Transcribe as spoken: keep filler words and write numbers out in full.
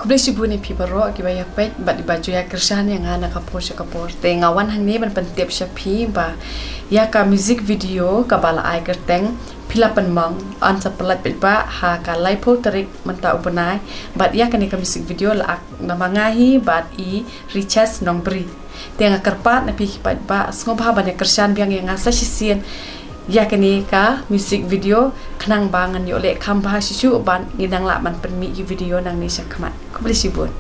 Khublei shibun ïa phi baroh kiba ïa peit bad kiba ju ïa kyrshan ïa nga na ka por sha ka por. Te nga wan hangne ban pyntip sha phi ba ïa ka music video kaba la ai kyrteng Phi La Pynmong yn sa pynlait paidbah ha ka laiphew tarik mynta u bnai, bad ïa kane ka music video la act namar nga hi bad i Richard Nongbri. Te nga kyrpad na phi ki paidbah sngewbha ban ïa kyrshan biang ïa nga sa shisien ïa kane ka music video khnang ba ngan ïoh leh kham bha shisha ban ngin nang lah ban pynmih ïa ki video nangne sha khmat. Khublei shibun.